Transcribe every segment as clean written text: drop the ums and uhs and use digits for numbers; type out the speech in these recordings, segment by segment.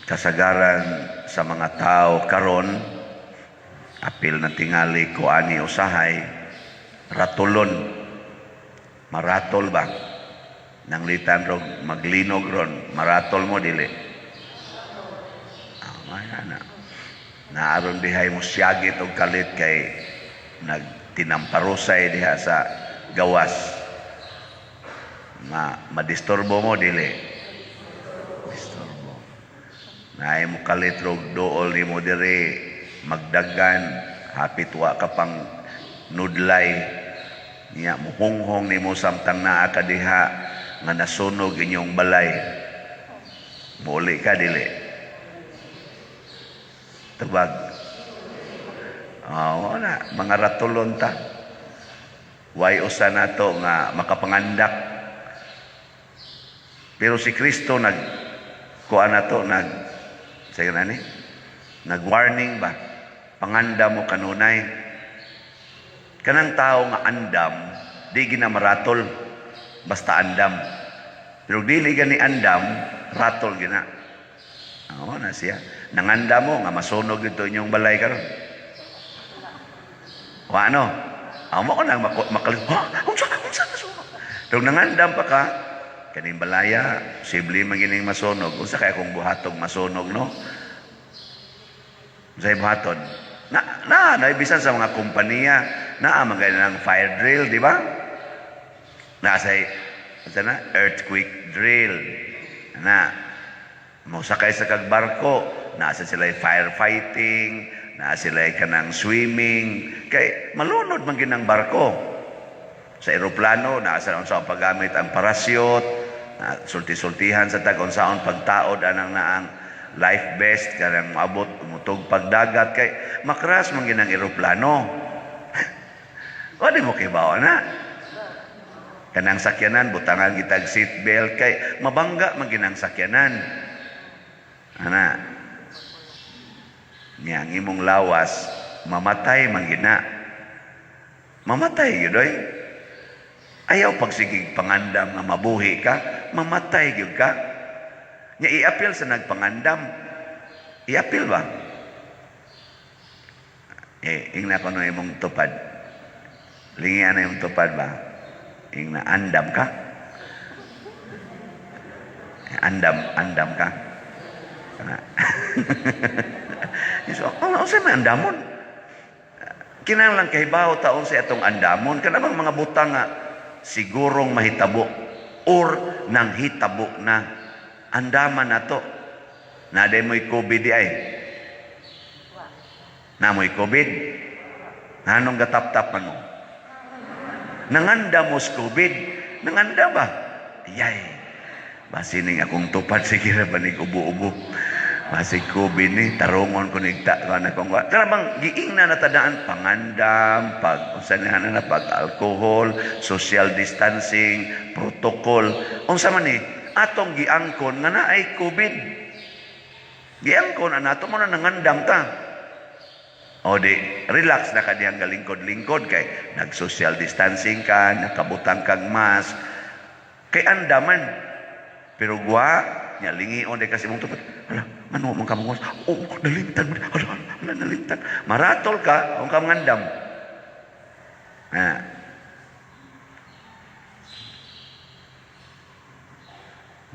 Kasagaran sa mga tao karon, apil na tingali ko ani usahay, ratulon. Maratol ba? Nanglitan rog maglinog ron, maratol mo, dili? Ah, maya na. Naaron dihay mo siyagit og kalit kay nagtinamparusay diha sa gawas. Ma madisturbo mo, dili? Disturbo. Naay mo kalit rog duol nimo diri magdagan, hapit wa ka pang nudlay niya, muhunghong nimo samtang naa ka diha nga nasunog inyong balay. Muli ka, dili? Tubag. Oh, na mga ratulon ta. Way usa nato nga makapangandak. Pero si Kristo nag kuan na to, nag sige na ni, nag-warning ba? Panganda mo kanunay. Kanang tao nga andam, di gina maratol. Basta andam. Pero dili gani andam, ratol gina. Oo na siya. Nanganda mo nga masunog ito inyong balay karon. Wa ano? Amo ko nang makalit. Ha? Unsa? Unsa nasunog? Pero nangandam pa ka, kaning balaya, posible man gining masunog. Unsa kaya kung buhatog masunog, no? Unsay buhaton? Na, na, na bisan sa mga kompanya, naa man ng fire drill, di ba? Nasa unsa na? Earthquake drill. Na, mosakay sa kag barko, nasa sila firefighting, naa sila kanang swimming, kay malunod man ginang barko. Sa eroplano, nasa unsa ang paggamit ang parasyot, na sulti-sultihan sa tag unsaon pagtaod anang naang life vest kanang moabot mutog pagdagat kay makras man ginang eroplano. Wa di mo kibaw na. Kanang sakyanan, butangan kitag seatbelt kay mabangga man ginang sakyanan. Ana. Nya ang imong lawas mamatay man gina. Mamatay gyud oy. Ayaw pagsigig pangandam nga mabuhi ka, mamatay gyud ka. Nya iapil sa nagpangandam. Iapil ba? Eh, ingna ko no imong tupad. Lingian na imong tupad ba? Ingna, andam ka? Andam, andam ka? Kana. So, oh, unsa may andamon? Kinahanglan kahibaw ta unsa atong andamon, kana bang mga butang nga sigurong mahitabo or nang hitabo na, andaman nato. Na mo'y COVID di ay. Na mo'y COVID. Anong gatap-tap man mo? Nanganda mo sa COVID. Nanganda ba? Yay. Basining akong tupad, sige ra ba nig ubo-ubo. Basig COVID ni, tarungon ko nigta ko na kung. Kana bang giingna na tadaan pangandam, pag unsa na na pag alcohol, social distancing, protocol. Unsa man ni atong giangkon nga naay COVID. Giangkon ang nato mo na nangandam ta. O di, relax na ka diyang galingkod-lingkod kay nag-social distancing ka, nakabutang kag mask. Kay andaman. Pero gwa, nya lingion di kasi mong tupad. Hala, ano man ka mong? Oh, nalimtan mo. Hala, hala, nalimtan. Maratol ka, kung ka mangandam. Ah.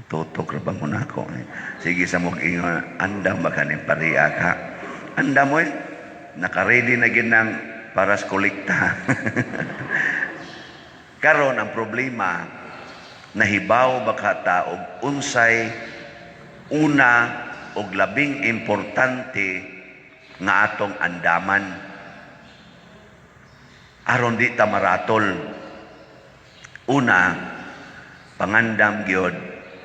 Tutok ra bang ako eh. Sige sa mo ingon, andam ba kaning pariya ka? Andam mo eh. Naka-ready na gid ng para sa kolekta. Karon ang problema, nahibaw ba ka ta og unsay una og labing importante nga atong andaman aron di ta maratol? Una, pangandam gyud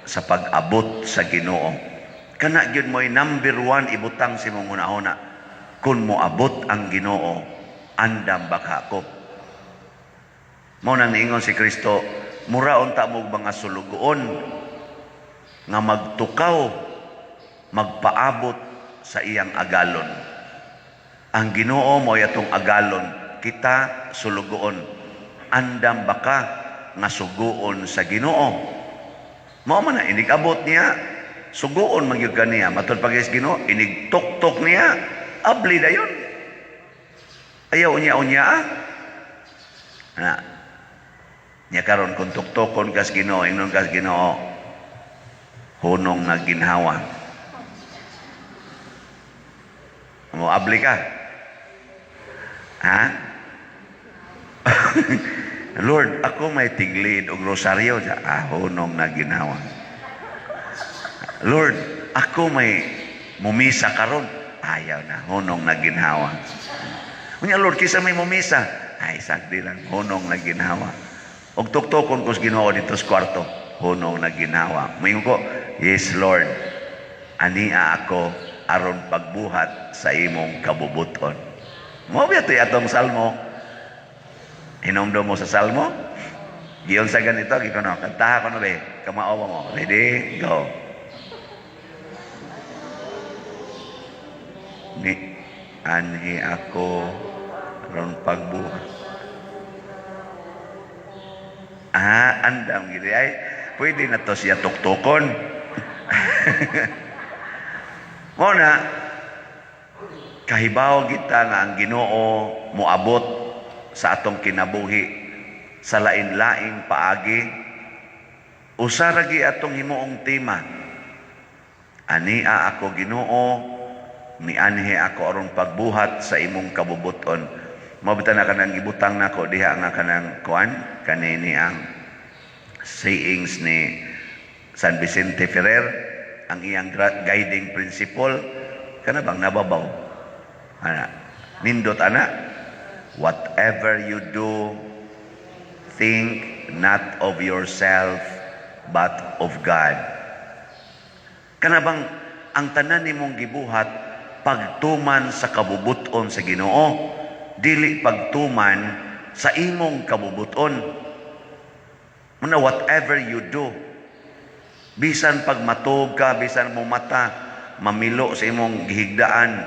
sa pag-abot sa Ginoo. Kana gyud mo'y number one ibutang sa imong hunahuna. Kung moabot ang Ginoo, andam ba ka ko? Mao nang niingon si Kristo, mura unta mo mga sulugoon nga magtukaw, magpaabot sa iyang agalon. Ang Ginoo mo atong agalon, kita sulugoon. Andam ba ka nga suguon sa Ginoo? Mao man na inig-abot niya, Suguon man gyud kaniya. Matod pa sa Ginoo, inig tuktok niya, abli dayon. Ayaw unya-unya ah. Na. Nya karon kung tuktokon kas Ginoo, ingnon kas Ginoo, "Hunong na ginhawa." Mo abli ka? Ha? "Lord, ako may tig-lead og rosaryo." "Ah, hunong na ginhawa." "Lord, ako may mumisa karon." "Ayaw na, hunong na ginhawa." "Unya Lord, kinsa may mumisa?" "Ay, sagdi lang, hunong na ginhawa." Og tuktokon ko sa Ginoo dito sa kwarto, "Hunong na ginhawa." Moingon ko, "Yes Lord, ania ako aron pagbuhat sa imong kabubuton." Mao ba ito atong salmo? Hinumdum mo sa salmo? Giyon sa ganito, gikono, kantaha ko na be, kamao mo. Ready? Go. Ni anhi ako aron pagbuhat. Ah, andam gid ay. Pwede na to siya tuktukon. Mo na kahibaw kita nga ang Ginoo moabot sa atong kinabuhi sa lain-laing paagi. Usa ra gi atong himuong tema. Ania ako, Ginoo, mianhi ako aron pagbuhat sa imong kabubuton. Mao bitaw na kanang gibutang nako diha nga kanang kuan kanini, ang sayings ni San Vicente Ferrer, ang iyang guiding principle, kana bang nababaw ana, nindot ana: "Whatever you do, think not of yourself but of God." Kana bang ang tanan nimong gibuhat, pagtuman sa kabubuton sa Ginoo, dili pagtuman sa imong kabubuton. Muna, whatever you do, bisan pag matug ka, bisan mo mata, mamilo sa imong gihigdaan,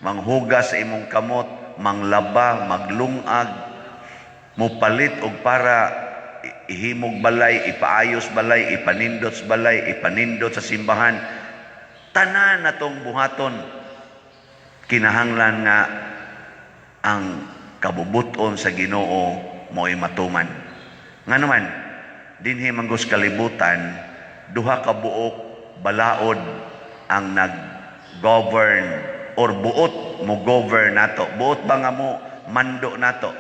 manghugas sa imong kamot, manglaba, maglungag, mupalit og para ihimog balay, ipaayos balay, ipanindot sa balay, ipanindot sa simbahan, tanan natong buhaton, kinahanglan nga ang kabubuton sa Ginoo mo'y matuman. Nga naman, dinhi man sa kalibutan, duha ka buok balaod ang nag-govern or buot mo govern nato. Buot ba nga mo mando nato?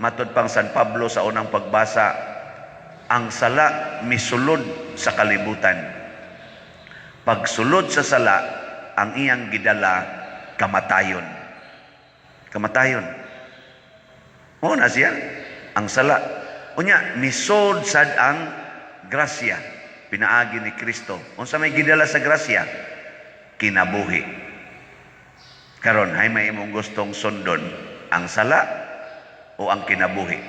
Matod pang San Pablo sa unang pagbasa, ang sala misulod sa kalibutan. Pagsulod sa sala, ang iyang gidala kamatayon. Kamatayon. Mao na siya, ang sala. Unya, misod sad ang grasya, pinaagi ni Kristo. Unsa may gidala sa grasya? Kinabuhi. Karon, hay may imong gustong sundon, ang sala o ang kinabuhi?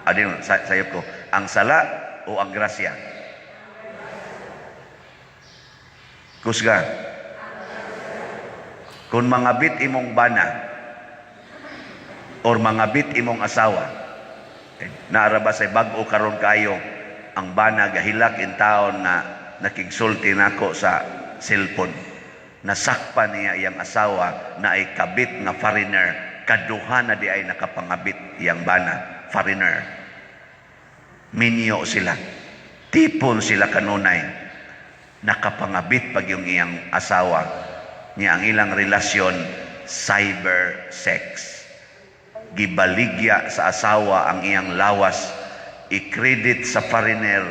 Adin, sayop ko, ang sala o ang grasya? Kusga. Kung mangabit imong bana or mangabit imong asawa, eh, naara ba say bag-o karon kayo, ang bana gahilak in taon nga nakigsulti nako sa cellphone. Nasakpa niya iyang asawa na ay kabit nga foreigner. Kaduha na di ay nakapangabit iyang bana, foreigner. Minyo sila. Tipon sila kanunay. Nakapangabit pag yung iyang asawa niya. Ang ilang relasyon, cyber sex. Gibaligya sa asawa ang iyang lawas, i-credit sa foreigner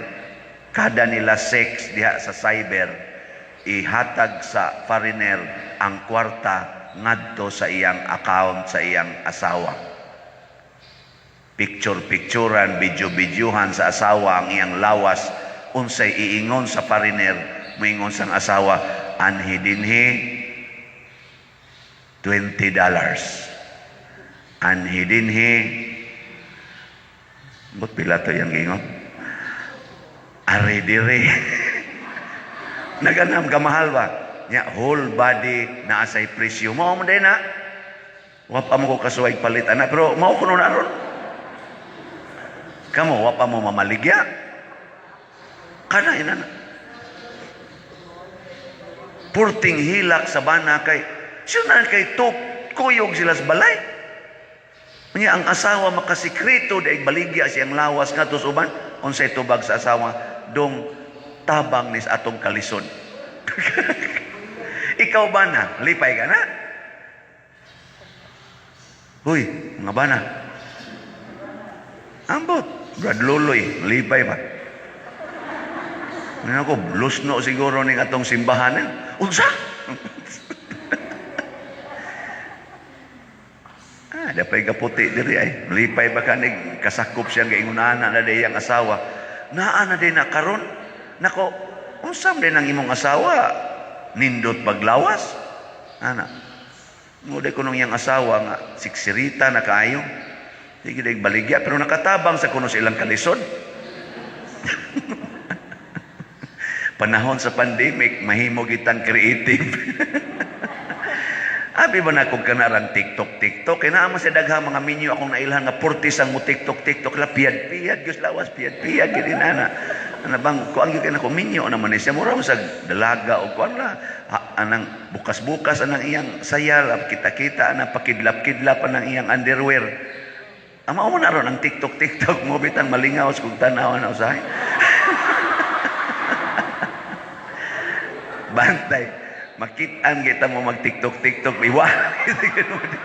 kada nila sex diha sa cyber, ihatag sa foreigner ang kwarta ngadto sa iyang account sa iyang asawa. Picture-picturean, video-videohan sa asawa ang iyang lawas. Unsay iingon sa foreigner? Moingon sang asawa, "Anhi dinhi $20. Anhi dinhi." But pila to yang gingon? Ari diri. Naganam kamahal ba? Nya whole body naa say presyo. Mao man din na. Wa pa mo ko kasuway palit ana, pero mao kuno na ron. Kamo, wa pa mo mamaligya. Kana ina na. Purting hilak sa bana kay siya na kay top kuyog sila sa balay. Unya ang asawa makasikreto daig baligya siyang lawas ngadto sa uban. Unsay tubag sa asawa? Dong tabang ni sa atong kalisod. Ikaw ba na? Lipay ka na? Huy, mga bana. Ambot, Brad Loloy, lipay ba? Ano ko, lusno siguro ning atong simbahan. Eh. Unsa? Ah, dapay kaputi diri ay. Lipay ba kanig kasakop siyang gaingunana na day ang asawa. Naa na din na karon. Nako, unsa man din ang imong asawa? Nindot paglawas? Ana. Nguday ko nung iyang asawa nga siksirita na kaayo. Sige day baligya pero nakatabang sa kuno sa ilang kalisod. Panahon sa pandemic, mahimo gitang creative. Abi ba na kung kanarang TikTok, TikTok. Kaya naman sa daghang mga menu akong nailhan nga purtis ang mo TikTok, TikTok. La, piyad, piyad, Diyos lawas, piyad, piyad. Gini na na. Ano bang, kuang yun ako, minyo naman ni siya. Mura mo sa dalaga o kuang la. Ha, anang bukas-bukas, anang iyang sayal, kita-kita, anang pakidlap-kidlap, anang iyang underwear. Ang mao na ron ang TikTok, TikTok mo, bitang malingaw sa kung tanaw na usahay. Bantay. Makitaan kita mo mag-TikTok, TikTok, iwali tigil mo din.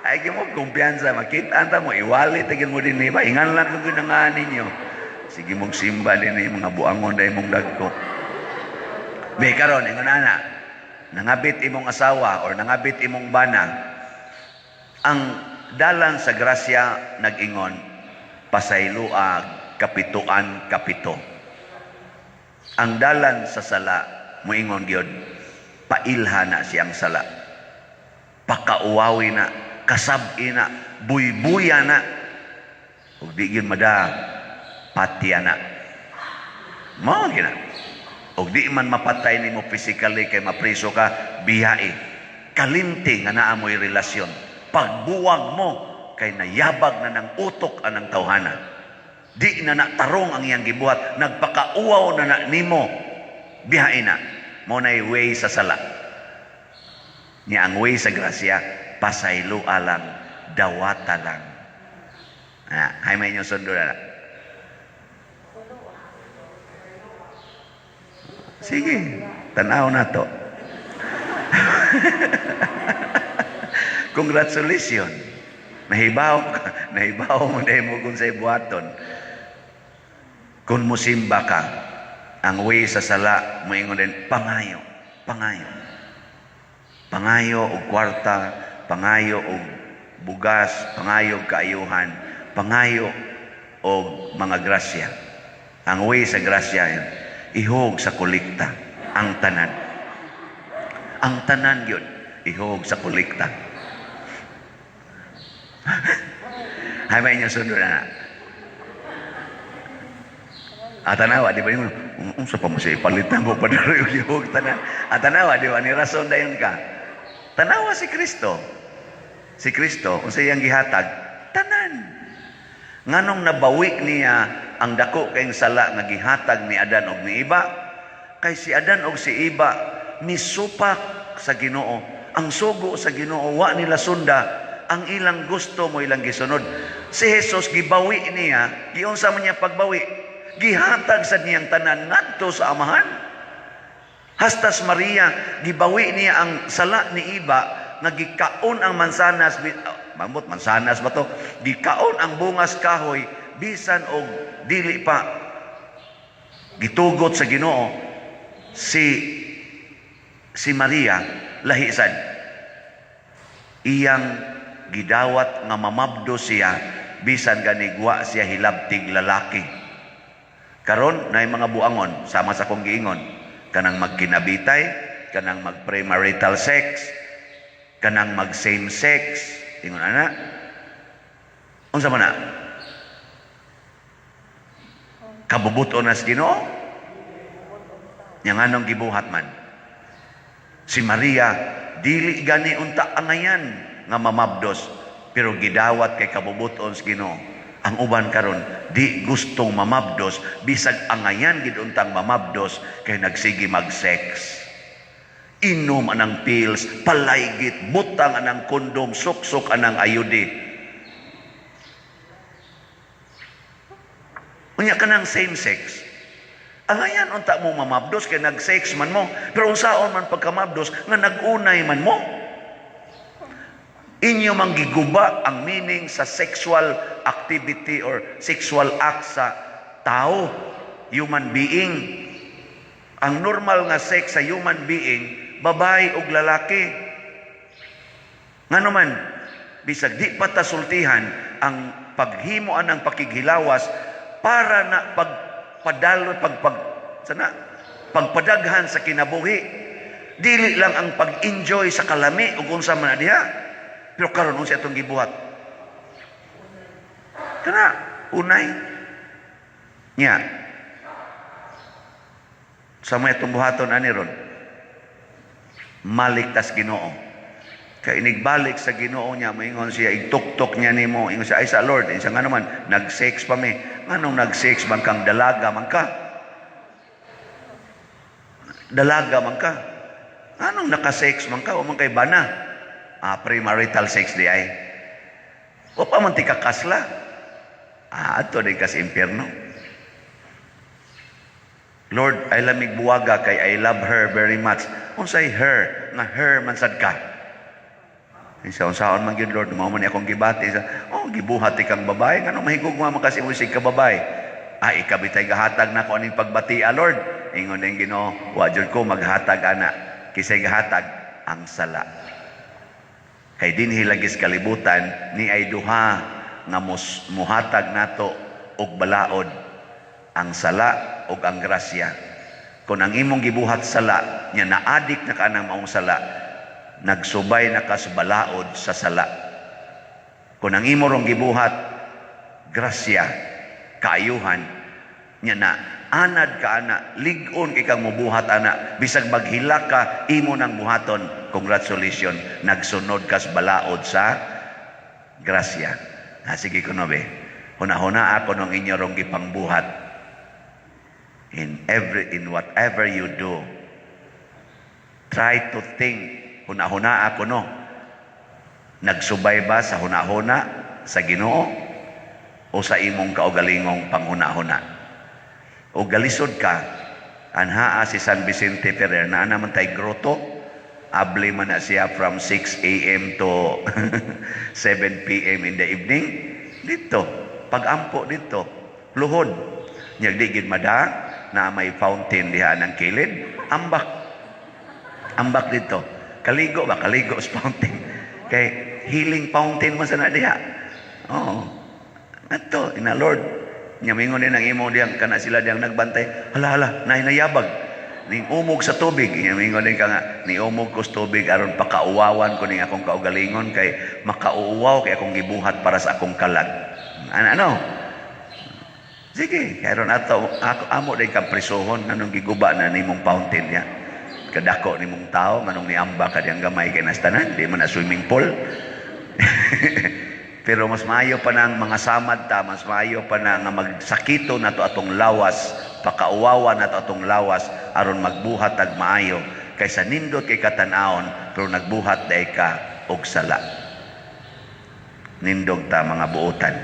Ay, mo kumpiyansa, makitaan ta mo, iwali tigil mo din. Ba? Ingan lang kung ginangaan ninyo. Sige mong simba din eh, mga buangon dahil mong dagko. Be, karon, ingon ana, nangabit imong asawa or nangabit imong bana, ang dalan sa grasya nag-ingon, pasayloag, kapituan, kapito. Ang dalan sa sala, muingon gyud, pailha na siyang sala. Pakauwawi na, kasab-i na, buybuya na. Ug di gyud mada, patya na. Mao gina. Ug di man mapatay nimo physically kay mapriso ka, biyae. Kalinti nga naa mo'y relasyon. Pagbuwag mo kay nayabag na ng utok anang tawhana. Di na natarong ang iyang gibuhat, nagpakauwaw na na nimo, biyae na. Mo na'y way sa sala. Nya ang way sa grasya, pasaylo alang, dawata lang. Ah, hay may inyong sundo na. Sige, tanaw na to. Congratulations. Nahibaw ka, nahibaw mo dahil mo kung sa ibuhaton. Kung musimba ka, ang way sa sala, moingon din, pangayo, pangayo. Pangayo og kwarta, pangayo og bugas, pangayo og kaayuhan, pangayo og mga grasya. Ang way sa grasya, ihog sa kolekta, ang tanan. Ang tanan yun, ihog sa kolekta. Hay may inyong sundo na. Ah, tanawa, di ba yung, unsa pa mo siya ipalitan mo pa daro yung ihog tanan. Ah, tanawa, di ba, ni rason dayon ka. Tanawa si Kristo. Si Kristo, unsa iyang gihatag? Tanan. Nganong nabawi niya ang dako kayong sala nga gihatag ni Adan og ni Iba? Kay si Adan og si Iba misupak sa Ginoo. Ang sugo sa Ginoo wa nila sunda, ang ilang gusto mo ilang gisunod. Si Jesus gibawi niya, giunsa man niya pagbawi? Gihatag sa niyang tanan ngadto sa Amahan. Hastas Maria, gibawi niya ang sala ni Iba nga gikaon ang mansanas, mamot mansanas ba to? Gikaon ang bungas kahoy bisan og dili pa gitugot sa Ginoo si Maria lahi sad iyang gidawat nga mamabdo siya bisan ganigwa siya hilabtig lalaki. Karon naay mga buangon sama sa akong giingon, kanang magkinabitay, kanang mag-premarital sex, kanang mag same sex, ingon ana. Unsa man na? Kabubuton na sa Ginoo? Nya nganong gibuhat man? Si Maria dili gani unta angayan nga mamabdos, pero gidawat kay kabubuton sa Ginoo. Ang uban karon di gustong mamabdos bisag angayan gid untang mamabdos kay nagsige mag-sex. Inom anang pills, palaygit, butang anang kondom, suksok anang IUD. Unya kanang same sex. Angayan unta mo mamabdos kay nag-sex man mo, pero unsaon man pagkamabdos nga nag-unay man mo? Inyo mang giguba ang meaning sa sexual activity or sexual act sa tao, human being. Ang normal nga sex sa human being, babae ug lalaki. Ngano man, bisag di pa ta sultihan ang paghimo anang pakighilawas para na pagpadalo pagpag sana pagpadaghan sa kinabuhi, dili lang ang pag-enjoy sa kalami ug unsa man na diha. Pero karon, unsa atong gibuhat? Kana unay nya sa may atong buhaton ani ron, malik tas Ginoo. Kay inigbalik sa Ginoo niya, moingon siya, igtuktok niya nimo, ingon siya, "Ay sa Lord," ingon siya, "Nga naman, nag-sex pa mi." "Nganong nag-sex man kang dalaga man ka? Dalaga man ka. Anong naka-sex man ka? O man kay bana?" Ah, premarital sex diay. O pa man ti kakasla. Ah, ato din kas impyerno. "Lord, ay lamig buwaga kay I love her very much." Unsay her? Nga her man sad ka. Isa, "Unsaon man gyud, Lord, mao man ni akong gibati." Sa, "Oh, gibuhat kang babae, ngano mahigugma man kasi mo sig ka babae?" "Ah, ikaw bitay gahatag nako aning pagbati, ah, Lord." Ingon ning Ginoo, "Wa jud ko maghatag ana. Kisay gahatag? Ang sala." Kay dinhi lagi sa kalibutan ni ay duha nga muhatag nato og balaod, ang sala ug ang grasya. Kung ang imong gibuhat sala, nya naadik na ka nang maong sala, nagsubay na ka sa balaod sa sala. Kung ang imo rong gibuhat grasya, kaayuhan, nya na anad ka ana, lig-on kay kang mubuhat ana, bisag maghilak ka, imo nang buhaton, congratulations, nagsunod ka sa balaod sa grasya. Ha, sige ko be. Huna-huna ako nung inyo rong gipangbuhat. In whatever you do, try to think, huna-huna ako no, nagsubay ba sa huna-huna sa Ginoo o sa imong kaugalingong panghuna-huna? O galisod ka, anhaa si San Vicente Ferrer, na naman tay grotto, abli man na siya from 6 a.m. to 7 p.m. in the evening, dito, pagampo dito, luhod. Nyag di gid mada, na may fountain diha ng kilid, ambak. Ambak dito. Kaligo ba? Kaligo sa fountain. Kay healing fountain man sa na diha. Oo. Ato, ina Lord. Nya mingon din ang imo diyang kana sila diyang nagbantay. "Hala, hala, nay nayabag. Ning umog sa tubig." Nya mingon din ka nga, "Ni umog ko sa tubig aron pakauwawan ko ning akong kaugalingon kay makauuwaw kay akong gibuhat para sa akong kalag." Ano ano? Sige, karon ato ako amo din kang prisuhon nganong giguba na nimong fountain niya. Kadako nimong tao, nganong niamba ka diyang gamay kay nastanan, di man na swimming pool. Pero mas maayo pa nang mga samad ta, mas maayo pa na nga magsakito nato atong lawas, pakauwawa nato atong lawas aron magbuhat ag maayo kaysa nindot kay katan-awon pero nagbuhat day ka og sala. Nindog ta mga buotan.